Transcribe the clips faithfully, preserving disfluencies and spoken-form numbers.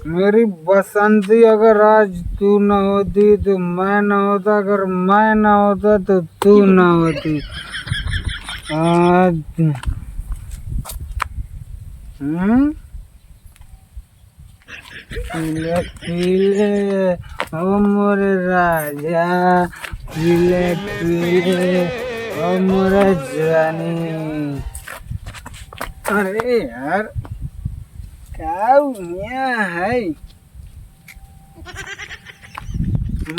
मेरी बसंती, अगर आज तू न होती तो मैं न होता, अगर मैं न होता तो तू न होती। आज हम्म पीले पीले, ओ मोरे राजा, पीले पीले, ओ मोरे जानी। अरे यार, का हुआ है?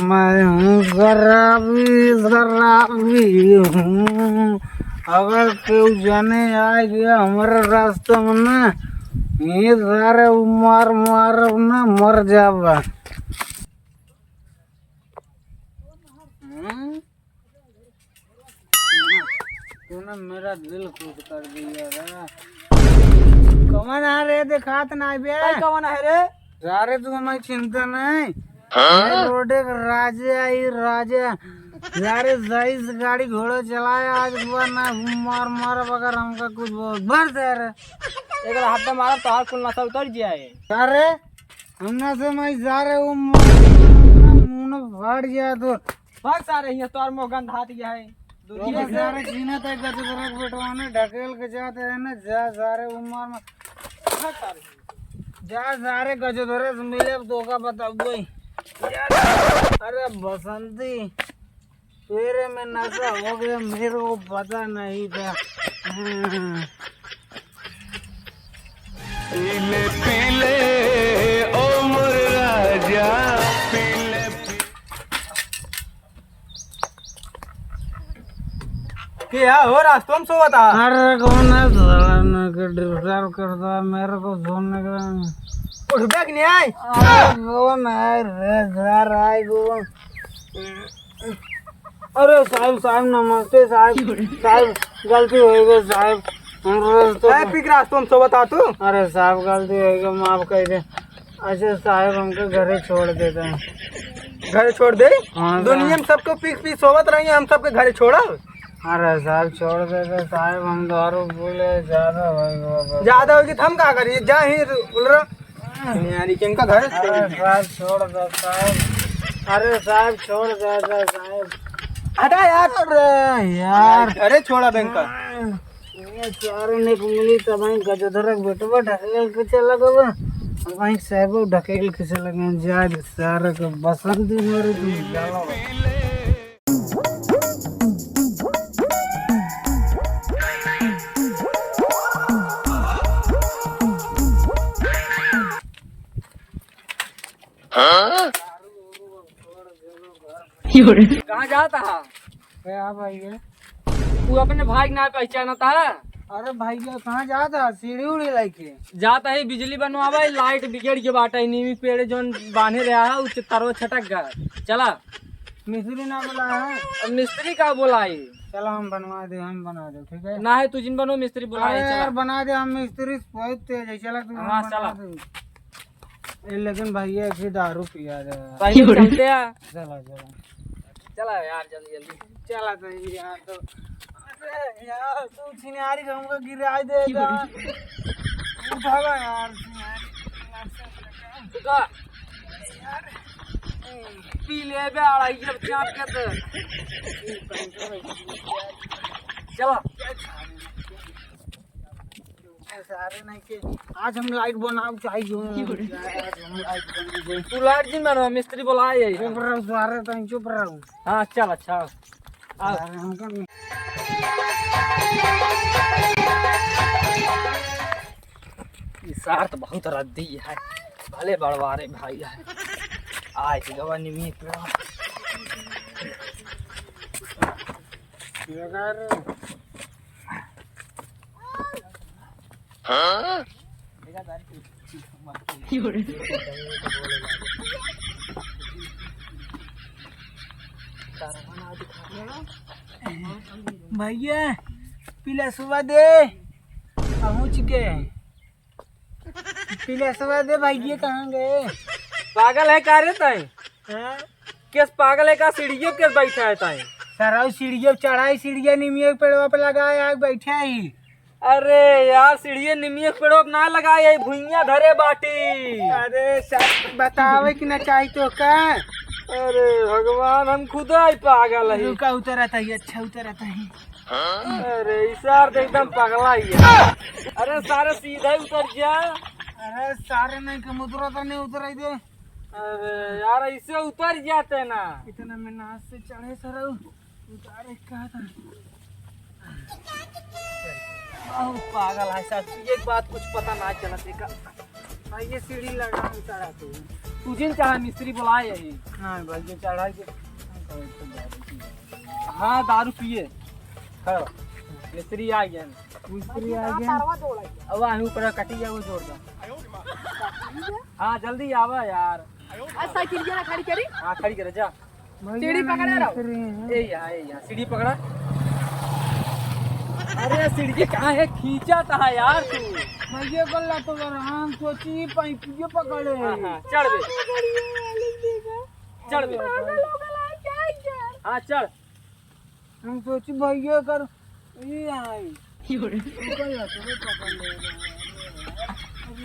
मैं हूँ शराबी, शराबी हूँ। अगर केहू जाने आ गया हमारे रास्ते में ना, ये सारे मार मार ना मर जाबा। हम्म? तूने मेरा दिल खुश कर दिया रे। कौन है रे, देखात ना बे? भाई, कौन है रे? सारे तू हमारी चिंता नहीं। हाँ? ये रोडे के राजे आई, राजे। यारे सही से गाड़ी घोड़ा चलाए, आज हुआ ना मार मार बगर हमका कुछ बोल। भर दे रे। एक हफ्ता मारा तो हाथ कुल नशा उतर जाए। अरे, हमने से मैं सारे वो मार, मुंह फाड़ गया तो। भाग सारे, यहाँ तोर मुंह गंधात गया है। दुनिया तोरे से सारे जीना तक गजोधरा के बेटवा ने ढकेल के जाते हैं ना, जा सारे उम्र में। भाग सारे। जा सारे गजोधरा से मिले, अब धोखा बताऊँ कोई। अरे बसंती, तेरे में नशा हो गया, मेरे को पता नहीं था। हाँ। पीले पीले, ओ मोर राजा, पीले पीले। क्या हो रास्तों में सोवत हा? अरे कौन है साला ना के डिस्टर्ब करता है मेरे को सोने का। उठ बे कि नहीं आए? अरे कौन है रे घर आए कौन? अरे साहब, साहब नमस्ते साहब। साहब गलती हो गई साहब, हम रोज तो ए, पी के रास्तों में सोवत हा तू? अरे साहब गलती हो गई, माफ कर दे। अच्छा साहब हमको घरे छोड़ देते हैं। घरे छोड़ दे? हाँ, दुनिया साहब। में सबको पी के पी सोवत रही, हम सबके घरे छोड़ा? अरे साहब छोड़ देते साहब, हम दारू पी ले, ज्यादा हो गया बाबा। ज्यादा होगी तो हम का करिए, जा ही बोल रहा। यार, ये किनका घर है? अरे साहब, छोड़ दो साहब। अरे साहब, छोड़ दो, दो साहब। हटा यार। अरे यार। अरे छोड़ा बैंक का। ये सारे ने को मिली तब वहीं गजोधर के बेटवा ढकेल के चला गवा। अब वहीं साहब ढकेल के चला गए। जा सारे को बसंती मारे तुम जाओ। कहाँ जाता है? क्या भाई है? तू अपने भाई के ना पहचानता है? अरे भाई ये कहाँ जाता है? सीढ़ी उड़ी लेके जाता है, बिजली बनवावे, लाइट बिगड़ के बाटे, नीमी पेड़ जोन बांधे रहा है, उ तारवा छटक गया। चला। मिस्त्री ना बुलाया है? अब मिस्त्री का बुलाई? चला हम बनवा दे, हम बना दे, ठीक है? ना है, तू जिन बनो, मिस्त्री बुलाए, अरे चला। यार, बना दे, हम मिस्त्री बहुत तेज है, चला तू हाँ, बना चला। दे। ए, लेकिन भैया, एक ही दारू पिया दे यार। पहले चलते हैं। चला, चला। चला यार, जल्दी, जल्दी। चला तो यार, तो, अरे यार, तू छिनारी हमको गिरा देगा। उठावा यार, छिनारी। तू का? पी ले बे, अढ़ाई जब चाप के तो। चलो। सारे नहीं के, आज हम लाइट बनाओ चाहिए। आज हम लाइट बनाओ। तू लाइट जिन बनवा, मिस्त्री बुलाए है। चुप रहो सारे, तुम चुप रहो। हाँ, चल, अच्छा। आ। सारे हमको ई सार तो बहुत रद्दी है, भले बड़वारे भाई है। आए के गवा निमी पेड़ा। हाँ? भैया, पिलसवा दे। पहुँच गए। पिलसवा दे भाई, ये कहाँ गए? पागल है का रे तैं? हाँ? केस पागल है का? सीढ़ियों पे केस बैठा है तैं? सराउ सीढ़ियों पे चढ़ाई, सीढ़िया निमिया के पेड़वा पे लगाए, आग बैठे ही। अरे यार, सीढ़िए निमिये पेड़ों पे ना लगाए, यही भुइयां धरे बाटी। अरे सर, बतावे कि ना चाही तो का? अरे भगवान, हम खुद ही पागल है। रुका, उतरत है, अच्छा उतरत है। अरे, ई सार तो एकदम पगला ही है। अरे, सारे सीधे उतर जा। अरे, सारे नहीं के मुद्रा तो नहीं उतराई दे। अरे यार, ऐसे उतर जाते ना। इतना मेहनत से चढ़े सरऊ, उतारे का था। बहुत पागल है साहब, एक बात कुछ पता ना चला देखा। भाई, ये सीढ़ी लगा हम चढ़ाते हैं। तू जिन चाहे मिस्त्री बुलाए यही। हाँ भाई, ये चढ़ाई के। हाँ, दारू पिए। खड़ा। मिस्त्री आ गया। मिस्त्री आ गया। अब वहीं ऊपर कटी है, वो जोड़ दो। हाँ, जल्दी आवा यार। आ, साइकिल ना खड़ी करी। हाँ, खड़ी करे जा। भैया सीढ़ी पकड़े रहो। मिस्त्री हैं। ए यहाँ, ए यहाँ, सीढ़ी पकड़ा। अरे सीढ़ी कहाँ है, खींचा था यार तू। भैया गल्ला तो कर, हम सोची पाइपियो पकड़े। हाँ, हाँ, चढ़ बे। चढ़ बे। हाँ, चढ़। हम सोची भैया कर, ये आई। पकड़ ले, पकड़ ले।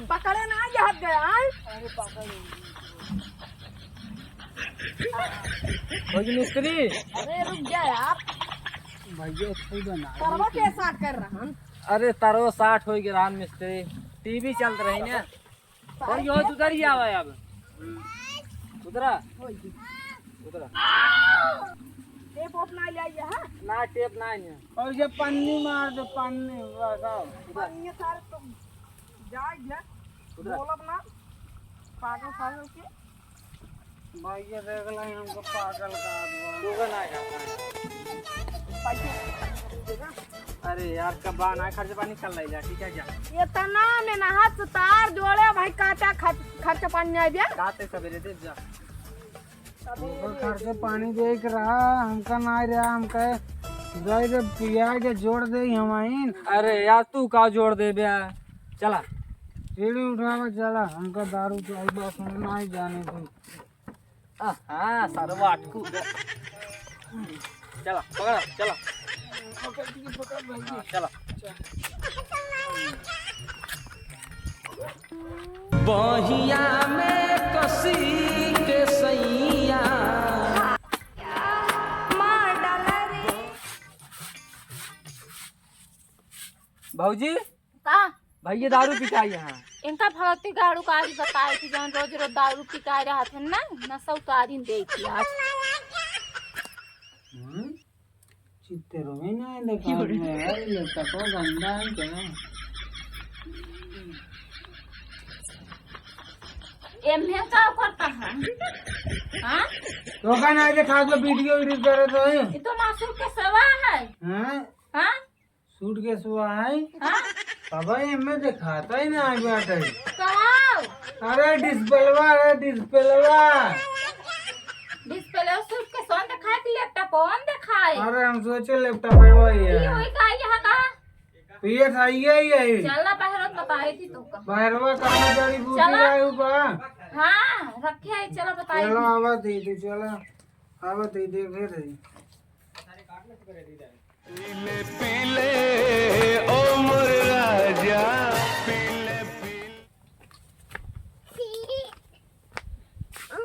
पकड़े ना, ये हट गया, आय। अरे पकड़ ले। भौजी मिस्त्री। अरे रुक जा यार। भैया, खुद बना। करवा कैसा कर रहा हूँ? अरे, तरवा साठ होइ गया रहन मिस्त्री, टीवी चलत रही ना। और यो उधर ही आवा है अब। उधरा। उधरा। टेप ओप ना ले आइए, हाँ? ना, टेप ना है। और ये पन्नी मार दो, पन्नी, बस आओ। पन्नी सारे तुम जा गया। उधरा। बोलब ना, पागल पागल के। भाई, ये देख ला, हमको पागल कहा दुआ। तू का ना है, का है? पैसे दे ना। अरे यार, कब आना है, खर्च पानी कर ले जा, ठीक है, जा। इतना मेहनत से तार जोड़े भाई, काटा खर्च, खर्च पानी नहीं दिया। काते सवेरे दे जा। हमको खर्च पानी दे के रहा, हमका ना रहा, हमका दे दे, पिया के जोड़ दे हमाइन। अरे यार, तू का जोड़ दे बे? चला। सीढ़ी उठावा, चला, हमका दारू चाहिए, बस हम नहीं जाने दे। हाँ, सरवा अटकू। चला, पकड़ा, चला। हाँ, चला। बहिया में कसी के सैया। भौजी, का? भैया दारू पी के आई यहाँ। इनका भगती गाड़ू का आज बताई थी, जौन रोज रोज दारू पी के आए रहत है ना, नशा उतारिन दे थी आज। हम्म? चित्तरवे ना है देखा में, अरे ये तको गंदा है क्या? एम्हे का करता है? हाँ? तो का ना देखा जो वीडियो एडिट करे तो है। ये तो मासूम के सवा है। हाँ? हाँ? सूट के सुआ है? हाँ? बाबा, एमे देखाता ही ना आगे बाटे। कहाँ? अरे, डिस्प्लेवा, अरे, डिस्प्लेवा। डिस्प्लेवा सूट के सोन देखाए कि लैपटॉप ऑन देखाए? अरे, हम सोचे लैपटॉप है वही है। ये वही का यहाँ का? तो ये था, ये ही है। चल ना, बाहर बताई थी तुमको। बाहरवा कहाँ जड़ी बूटी चला। लाए हो बा? हाँ, रखे है, चला बताई चलो, थी। आवा दे दे, चला। आवा दे दे, फिर दे। पीले, पीले, ओ मोर राजा, पीले, पीले।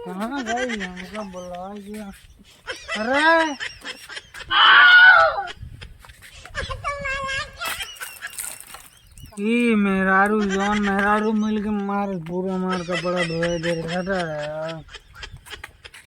कहाँ गई? हमका बुला गया। अरे! ई मेहरारू, जौन मेहरारू मिल के मार, पूरा मार कपड़ा धोए दे रहा था।